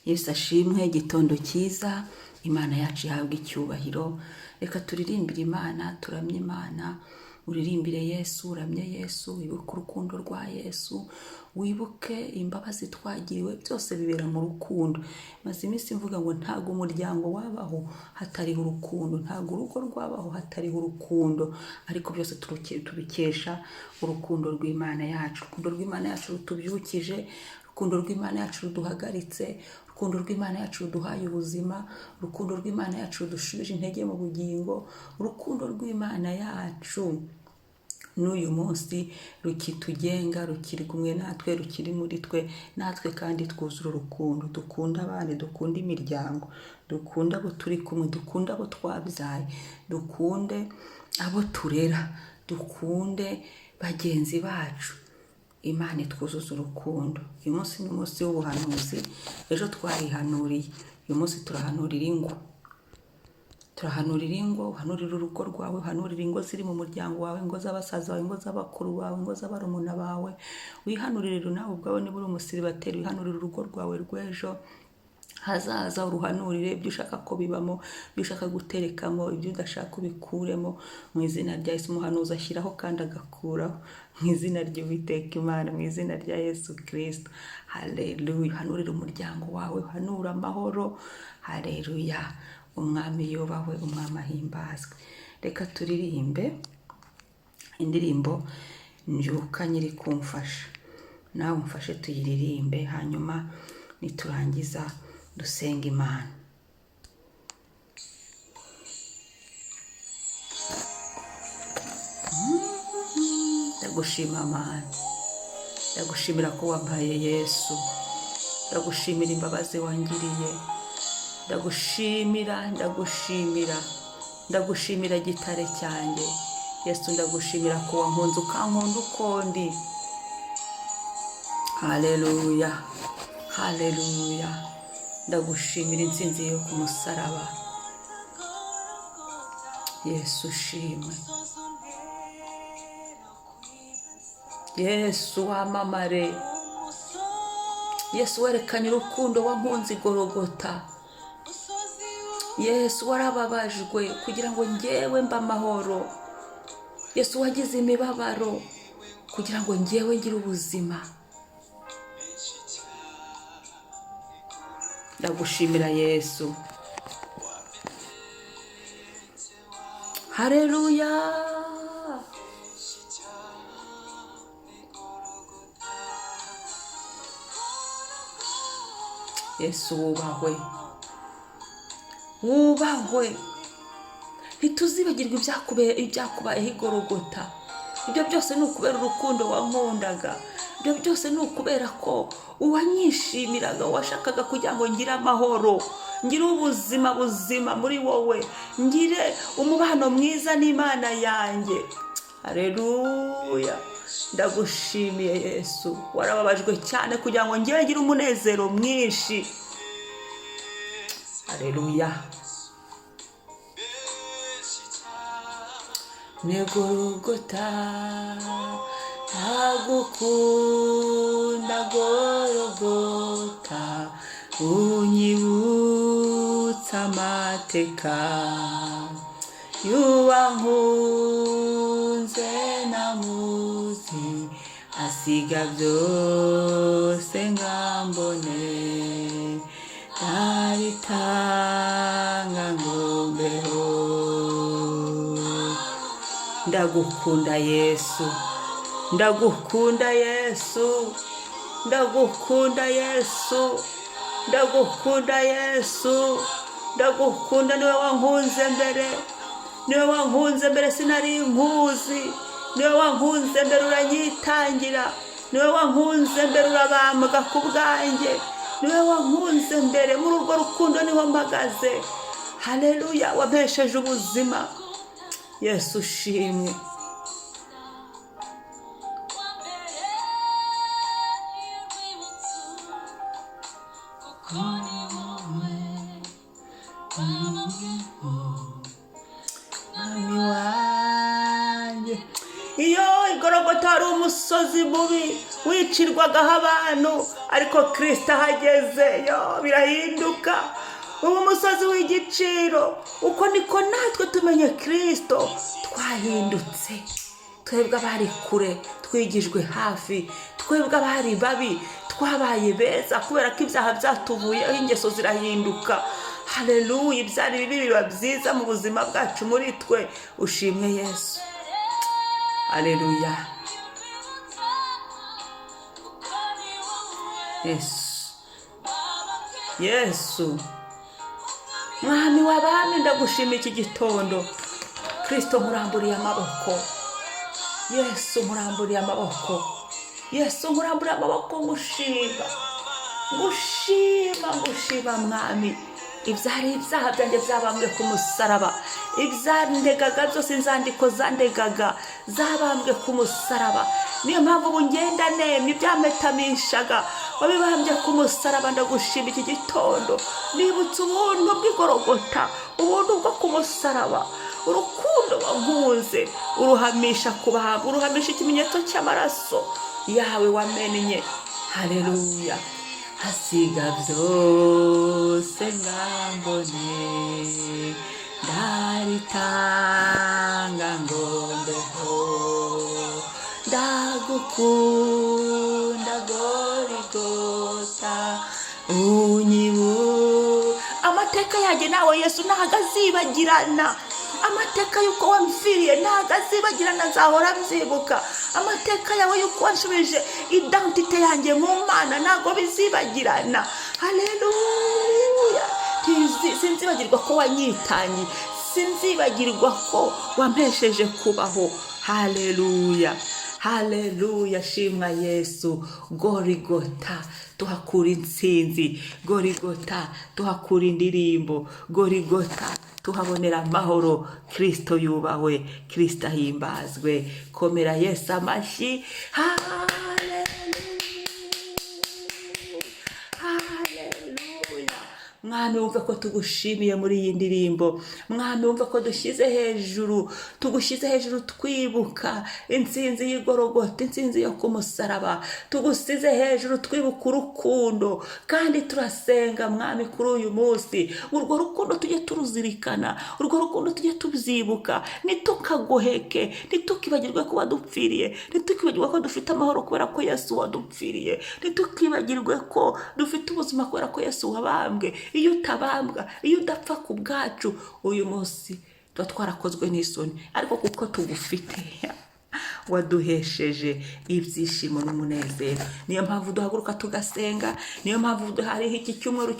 Yesu ashimwe. Igitondo cyiza, Imana yacu ihabwa icyubahiro. Reka turirimbire Imana, turamye Imana. Uririmbire Yesu, uramye Yesu, wibuke urukundo rwa Yesu, wibuke imbabazi twagiriwe. Byose bibera mu rukundo. Maze iminsi mvuga ngo ntabwo umuryango wabaho hatariho urukundo, ntabwo urugo rwabaho hatariho urukundo, ariko byose tubikesha urukundo rw'Imana yacu. Urukundo rw'Imana yacu rutubyukije, urukundo rw'Imana yacu ruduhagaritse, urukundo rw'Imana yacu ruduhaye ubuzima, urukundo rw'Imana yacu rudushubije intege mu bugingo, urukundo rw'Imana yacu n'uyu munsi rukitugenga, rukiri kumwe natwe, rukiri muri twe, natwe kandi twuzura urukundo. Dukunde abandi, dukunde imiryango, dukunde abo turi kumwe, dukunde abo twabyaye, dukunde abo turera, dukunde bagenzi bacu. Imana itwuzuza urukundo. Uyu munsi ni umunsi w'ubuhanuzi. Ejo twarihanuriye, uyu munsi turahanurira ingo. Turahanurira ingo. Uhanurira urugo rwawe, uhanurira ingo ziri mu muryango wawe, ingo z'abasaza bawe, ingo z'abakuru bawe, ingo z'abarumuna bawe. Wihanurire nawe ubwawe niba uri umusiribateri, wihanurire urugo rwawe rw'ejo hazaza, uruhanurire ibyo ushaka ko bibamo, ibyo ushaka guterekamo, ibyo udashaka ubikuremo mu izina rya Yesu. Umuhanuzi ashyiraho kandi agakuraho mu izina ry'Uwiteka Imana, mu izina rya Yesu Kirisito. Haleluya. Uhanurire umuryango wawe, uhanure amahoro. Haleluya. Umwami yubahwe, Umwami ahimbazwe. Reka turirimbe indirimbo Mbyuka Nyiri Kumfasha. Nawe umfashe tuyiririmbe, hanyuma niturangiza dusenga Imana. Ndagushima Mana, ndagushimira ko wampaye Yesu, ndagushimira imbabazi wangiriye, ndagushimira, ndagushimira, ndagushimira gitare cyanjye. Yesu, ndagushimira ko wankunze, ukankunda uko ndi. Haleluya, haleluya. Ndagushimira intsinzi yo ku musaraba. Yesu ushimwe, Yesu wamamare, Yesu werekanye urukundo wankunze igorogota. Yesu warababajwe kugira ngo ngewe mbe amahoro. Yesu wagize imibabaro kugira ngo ngewe ngire ubuzima. Ndagushimira Yesu. Haleluya. Yesu wubahwe, wubahwe. Ntituzibagirwe ibyakubayeho igorogota. Ibyo byose ni ukubera urukundo wankundaga. Ibyo byose ni ukubera ko uwanyishimiraga, washakaga kugira ngo ngire amahoro, ngire ubuzima buzima muri wowe, ngire umubano mwiza n'Imana yanjye. Haleluya. Ndagushimiye Yesu, warababajwe cyane kugira ngo ngire ngire umunezero mwinshi. Haleluya. Ni Gorogota, ntagukunda Gorogota, unyibutsa amateka y'uwankunze namuzi, asiga byose ngambone, ndaritanga ngo mbeho. Ndagukunda Yesu, ndagukunda Yesu, ndagukunda Yesu, ndagukunda Yesu, ndagukunda. Niwe wankunze mbere, niwe wankunze mbere, sinari nkuzi. Niwe wankunze mbere uranyitangira, niwe wankunze mbere urabambwa ku bwanjye, niwe wankunze mbere. Muri urwo rukundo niho mpagaze. Haleluya. Wampesheje ubuzima. Yesu ushimwe. Mwami wanjye, iyo igorogota hari umusozi mubi wicirwagaho abantu, Ariko Kirisito ahageze, yo, birahinduka, uba umusozi w'igiciro. Uko niko natwe tumenye Kirisito twahindutse. Twebwe abari kure twigijwe hafi, twebwe abari babi twabaye beza, kubera ko ibyaha byatuvuyeho, ingeso zirahinduka. Haleluya! Ibyari bibi biba byiza mu buzima bwacu, muri twe. Ushimwe Yesu. Haleluya! Yesu, Yesu, Mwami w'abami, ndagushima iki gitondo. Kirisito, nkuramburiye amaboko. Yesu, nkuramburiye amaboko. Yesu, nkuramburiye amaboko, ngushima, ngushima, ngushima, Mwami. Ibyari ibyaha byanjye byabambwe ku musaraba. Ibyandegaga byose, inzandiko zandegaga zabambwe ku musaraba. Niyo mpamvu ubu ngenda nemye. Ibyampetamishaga wabibambye ku musaraba. Ndagushima iki gitondo. Nibutse ubuntu bw'Igorogota, ubuntu bwo ku musaraba, urukundo wankunze, uruhamisha kubambwa, uruhamisha ikimenyetso cy'amaraso yawe wamennye. Haleluya! Hasiga byose ngambone, ndaritanga ngo mbeho. Ndagukunda Gorigota, unyibu amateka yanjye nawe Yesu ntabwo azibagirana. Amateka y'uko wamfiriye ntabwo azibagirana, nzahora mbyibuka. Amateka yawe y'uko wanshubije identité yanjye mu Mana ntabwo bizibagirana. Haleluya! Sinzibagirwa ko wanyitangiye, sinzibagirwa ko wampesheje kubaho. Haleluya, haleluya! Shimwa Yesu. Gorigota tuhakura intsinzi, Gorigota tuhakura indirimbo, Gorigota tuhabonera amahoro. Kirisito yubahwe, Kirisito ahimbazwe. Komera Yesu amashyi. Haleluya, haleluya! Mwami, wumve ko tugushimiye muri iyi ndirimbo. Mwami, wumve ko dushyize hejuru, tugushyize hejuru, twibuka intsinzi y'Igorogota, intsinzi yo ku musaraba. Tugusize hejuru twibuka urukundo, kandi turasenga, Mwami, kuri uyu munsi urwo rukundo tujye turuzirikana, urwo rukundo tujye tubyibuka, ntitukagoheke, ntitukibagirwe ko wadupfiriye, ntitukibagirwe ko dufite amahoro kubera ko Yesu wadupfiriye, ntitukibagirwe ko dufite ubuzima kubera ko Yesu wabambwe. Iyo utabambwa, iyo udapfa ku bwacu, uyu munsi tuba twarakozwe n'isoni. Ariko kuko tugufite, waduhesheje ibyishimo n'umunezero. Niyo mpamvu duhaguruka tugasenga, niyo mpamvu hariho iki cyumweru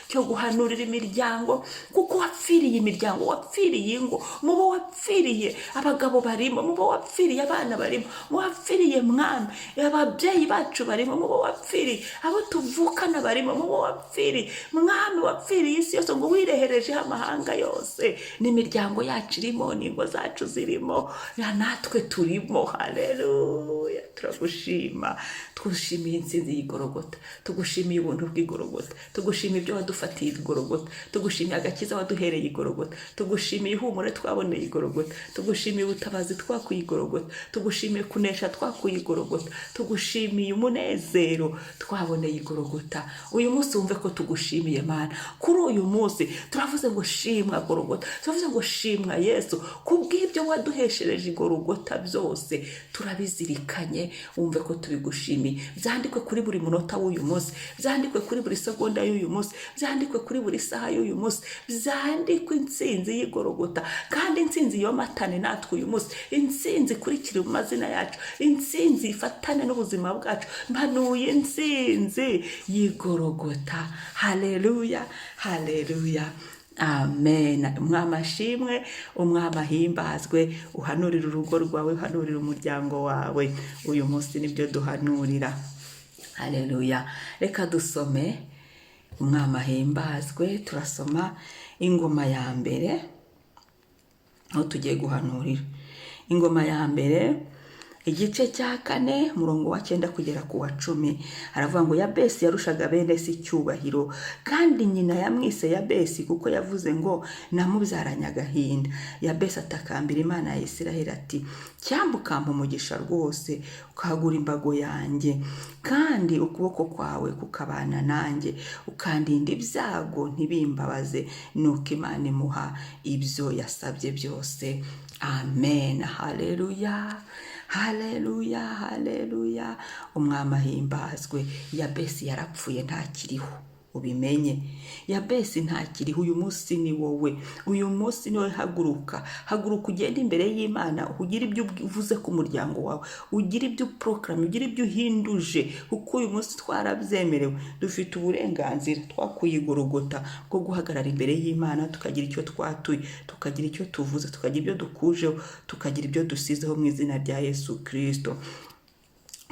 cyo guhanurira imiryango, kuko wapfiriye imiryango, wapfiriye ingo. Mu bo wapfiriye abagabo barimo, mu bo wapfiriye abana barimo, mu wapfiriye, Mwami, ababyeyi bacu barimo, mu bo wapfiriye abo tuvukana barimo, mu bo wapfiriye, Mwami, wapfiriye isi yose, ngo wireherejeho amahanga yose. N'imiryango yacu irimo, n'ingo zacu zirimo, natwe turimo. Haleluya! Turagushima, twushimiye intsinzi y'Igorogota, tugushimiye ubuntu bw'Igorogota, tugushimiye ibyo wadufatiye Igorogota, tugushimiye agakiza waduhereye Igorogota, tugushimiye ihumure twaboneye Igorogota, tugushimiye ubutabazi twakuye Igorogota, tugushimiye kunesha twakuye Igorogota, tugushimiye umunezero twaboneye Igorogota. Uyu munsi wumve ko tugushimiye, Mana. Kuri uyu munsi turavuze ngo shimwa Gorogota, turavuze ngo shimwa Yesu kubw'ibyo waduheshereje Igorogota byose. Turabizirikanye, wumve ko tubigushimiye. Byandikwe kuri buri munota w'uyu munsi, byandikwe kuri buri segonda y'uyu munsi, byandikwe kuri buri saha y'uyu munsi, byandikwe intsinzi y'Igorogota. Kandi intsinzi yomatane natwe uyu munsi, intsinzi ikurikire mu mazina yacu, intsinzi ifatane n'ubuzima bwacu. Mpanuye intsinzi y'Igorogota. Haleluya, haleluya, amen! Umwami ashimwe, Umwami ahimbazwe. Uhanurire urugo rwawe, uhanurire umuryango wawe. Uyu munsi nibyo duhanurira. Haleluya! Reka dusome. Umwami ahimbazwe. Turasoma Ingoma ya Mbere, aho tugiye guhanurira. Ingoma ya Mbere. Igice cya 4, murongo wa 9 kugera ku wa 10, haravuga ngo: Yabesi yarushaga bene se icyubahiro, kandi nyina yamwise Yabesi kuko yavuze ngo: "Namubyaranye agahinda." Yabesi atakambira Imana ya Isiraheli ati: "Cyangwa ukampa umugisha rwose, ukagura imbago yanjye, kandi ukuboko kwawe kukabana nanjye, ukandinda ibyago ntibimbabaze." Nuko Imana imuha ibyo yasabye byose. Amen. Haleluya, haleluya, haleluya! Umwami ahimbazwe. Yabesi yarapfuye, ntakiriho, ubimenye. Yabesi ntakiriho. Uyu munsi ni wowe, uyu munsi ni wowe. Haguruka, haguruka, ugende imbere y'Imana, ugire ibyo uvuze ku muryango wawe, ugire ibyo uporokaramu, ugire ibyo uhinduje, kuko uyu munsi twarabyemerewe, dufite uburenganzira twakuye igorogota bwo guhagarara imbere y'Imana, tukagira icyo twatuye, tukagira icyo tuvuze, tukagira ibyo dukujeho, tukagira ibyo dusizeho, mu izina rya Yesu Kirisito.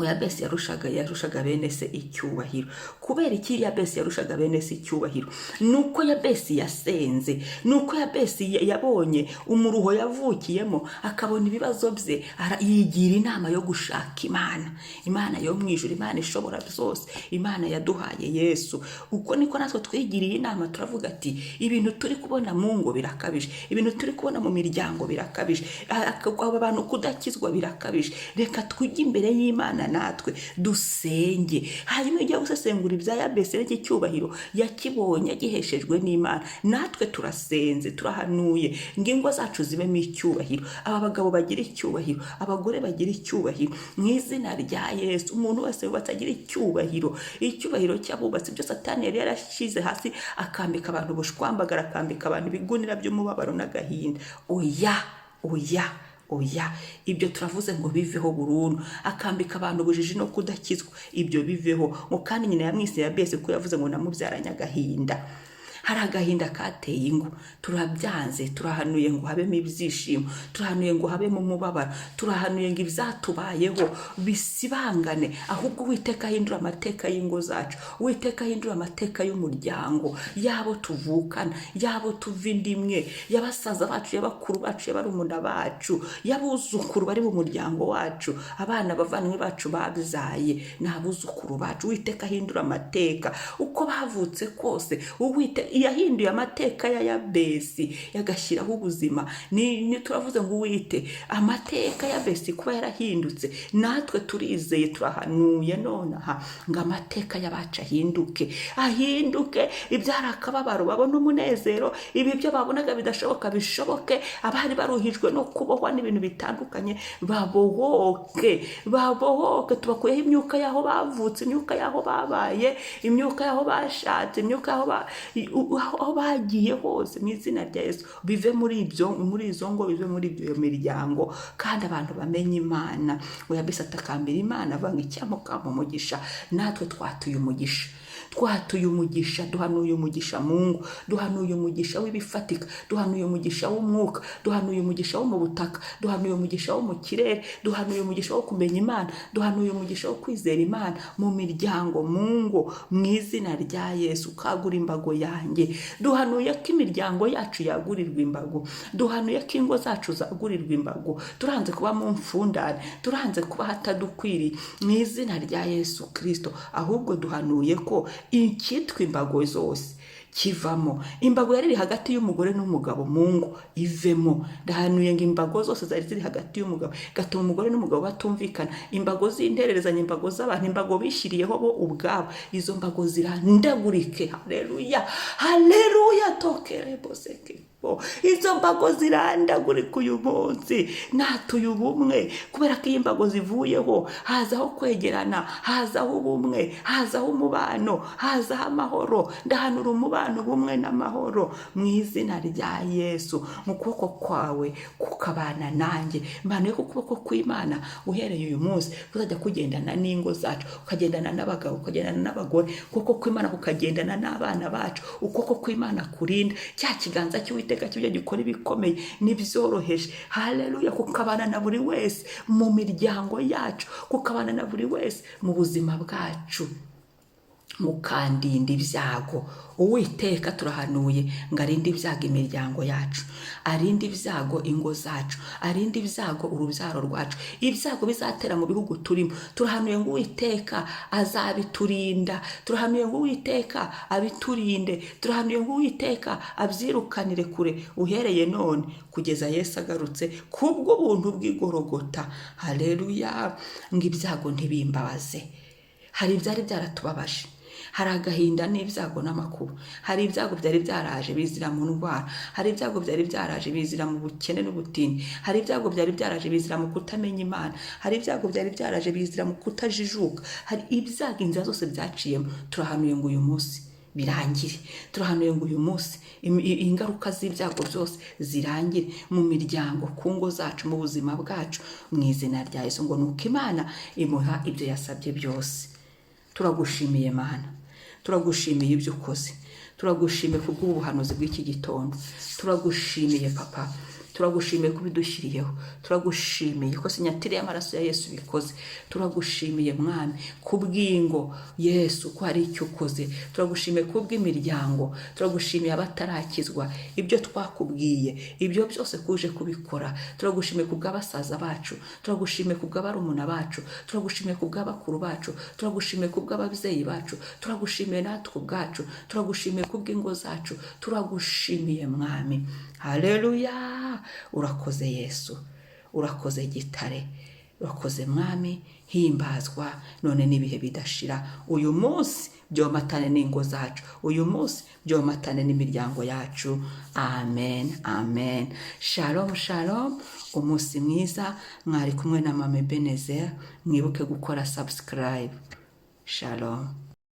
Yabesi yarushaga bene se icyubahiro. Kubera iki Yabesi yarushaga bene se icyubahiro? Nuko Yabesi yasenze, nuko Yabesi yabonye umuruho yavukiyemo, akabona ibibazo bye, yigira inama yo gushaka Imana, Imana yo mu ijuru, Imana ishobora byose, Imana yaduhaye Yesu. Uko niko natwe twigiriye inama, turavuga ati: "Ibintu turi kubona mu ngo birakabije, ibintu turi kubona mu miryango birakabije, aba bantu kudakizwa birakabije, reka tujye imbere y'Imana natwe dusenge." Hanyuma iyo ugiye gusesengura ibya Yabesi, n'iki cyubahiro yakibonye agiheshejwe n'Imana. Natwe turasenze, turahanuye ngo ingo zacu zibemo icyubahiro, aba bagabo bagira icyubahiro, abagore bagira icyubahiro, mu izina rya Yesu. Umuntu wese wubatse agira icyubahiro, icyubahiro cy'abubatsi. Ibyo Satani yari yarashyize hasi, akambika abantu ubushwambagara, akambika abantu ibigunira by'umubabaro n'agahinda, oya, oya, oya, ibyo turavuze ngo biveho burundu. Akambika abantu ubujiji no kudakizwa, ibyo biveho. Ngo kandi nyina yamwise Yabesi kuko yavuze ngo: "Namubyaranye agahinda." Hari agahinda kateye ingo, turabyanze. Turahanuye ngo habemo ibyishimo, turahanuye ngo habemo umubabaro, turahanuye ngo ibyatubayeho bisibangane, ahubwo Uwiteka ahindura amateka y'ingo zacu, Uwiteka ahindura amateka y'umuryango, yabo tuvukana, yabo tuva inda imwe, y'abasaza bacu, y'abakuru bacu, y'abarumuna bacu, y'abuzukuru bari mu muryango wacu, abana bavandimwe bacu babyaye ni abuzukuru bacu. Uwiteka ahindura amateka uko bavutse kose. Uwiteka yahinduye amateka ya Yabesi, yagashyiraho ubuzima. Ni turavuze ngo uwite amateka ya Yabesi kuba yarahindutse, natwe turizeye, turahanuye nonaha ngo amateka y'abacu ahinduke, ahinduke. Ibyari akababaro babone umunezero, ibi byo babonaga bidashoboka bishoboke, abari baruhijwe no kubohwa n'ibintu bitandukanye babohoke, babohoke. Tubakuyeho imyuka y'aho bavutse, imyuka y'aho babaye, imyuka y'aho bashatse, imyuka y'aho aho bagiye hose, mu izina rya Yesu. Bive muri ibyo, muri izo ngo, bive muri ibyo miryango, kandi abantu bamenye Imana. Ngo Yabesi atakambira Imana avuga ngo: "Icyamukampa umugisha." Natwe twatuye umugisha, twatuye umugisha, duhanuye umugisha mu ngo, duhanuye umugisha w'ibifatika, duhanuye umugisha w'umwuka, duhanuye umugisha wo mu butaka, duhanuye umugisha wo mu kirere, duhanuye umugisha wo kumenya Imana, duhanuye umugisha wo kwizera Imana mu miryango, mu ngo, mu izina rya Yesu. Ukagura imbago yanjye. Duhanuye ko imiryango yacu yagurirwa imbago, duhanuye ko ingo zacu zagurirwa imbago. Turanze kuba mu mfundane, turanze kuba hatadukwiriye, mu izina rya Yesu Kirisito. Ahubwo duhanuye ko icyitwa imbago zose kivamo. Imbago yari iri hagati y'umugore n'umugabo mu ngo ivemo. Ndahanuye ngo imbago zose zari ziri hagati y'umugabo, gatuma umugore n'umugabo batumvikana, imbago z'intererezanya, imbago z'abantu, imbago bishyiriyeho bo ubwabo, izo mbago zirandagurike. Haleluya, haleluya! Tokereboseke, izo mbago zirandagurika uyu munsi. Natuye ubumwe, kubera ko iyo imbago zivuyeho hazaho kwegerana, hazaho ubumwe, hazaho umubano, hazaho amahoro. Ndahanura umubano, ubumwe n'amahoro mu izina rya Yesu. Mu kuboko kwawe kukabana nanjye, mpanuye ko ukuboko kw'Imana uhereye uyu munsi kuzajya kugendana n'ingo zacu, ukagendana n'abagabo, ukagendana n'abagore, ukuboko kw'Imana kukagendana n'abana bacu, ukuboko kw'Imana kurinda, cya kiganza cy'Uwiteka cy'ibyo gikora ibikomeye n'ibyoroheje, haleluya, kukabana na buri wese mu miryango yacu, kukabana na buri wese mu buzima bwacu. Mukandinda ibyago. Uwiteka, turahanuye ngo arinde ibyago imiryango yacu, arinde ibyago ingo zacu, arinde ibyago urubyaro rwacu, ibyago bizatera mu bihugu turimo. Turahanuye ngo Uwiteka azabiturinda. Turahanuye ngo Uwiteka abiturinde. Turahanuye ngo Uwiteka abyirukanire kure uhereye none kugeza Yesu agarutse, kubw'ubuntu bw'igorogota. Haleluya! Ngo ibyago ntibimbabaze. Hari ibyari byaratubabaje, hari agahinda n'ibyago n'amakuba, hari ibyago byari byaraje bizira mu ndwara, hari ibyago byari byaraje bizira mu bukene n'ubutindi, hari ibyago byari byaraje bizira mu kutamenya Imana, hari ibyago byari byaraje bizira mu kutajijuka, hari ibyago inzira zose byaciyemo. Turahanuye ngo uyu munsi birangire. Turahanuye ngo uyu munsi ingaruka z'ibyago byose zirangire mu miryango, ku ngo zacu, mu buzima bwacu, mu izina rya Yesu. Ngo nuko Imana imuha ibyo yasabye byose. Turagushimiye Mana, turagushimiye ibyo ukoze, turagushimiye kubw'ubuhanuzi bw'iki gitondo. Turagushimiye Papa, turagushimiye ko ubidushyiriyeho, turagushimiye ko signature y'amaraso ya Yesu bikoze. Turagushimiye Mwami kubw'ingo, Yesu, ko hari icyo ukoze. Turagushimiye kubw'imiryango, turagushimiye abatarakizwa, ibyo twakubwiye, ibyo byose kuje kubikora. Turagushimiye kubw'abasaza bacu, turagushimiye kubw'abarumuna bacu, turagushimiye kubw'abakuru bacu, turagushimiye kubw'ababyeyi bacu, turagushimiye natwe ubwacu, turagushimiye kubw'ingo zacu. Turagushimiye Mwami. Haleluya! Urakoze Yesu, urakoze Gitare, urakoze Mwami. Himbazwa none n'ibihe bidashira. Uyu munsi byomatane n'ingo zacu, uyu munsi byomatane n'imiryango yacu. Amen, amen. Shalom, shalom. Umunsi mwiza. Mwari kumwe na Mama Ebenezer. Mwibuke gukora subscribe. Shalom.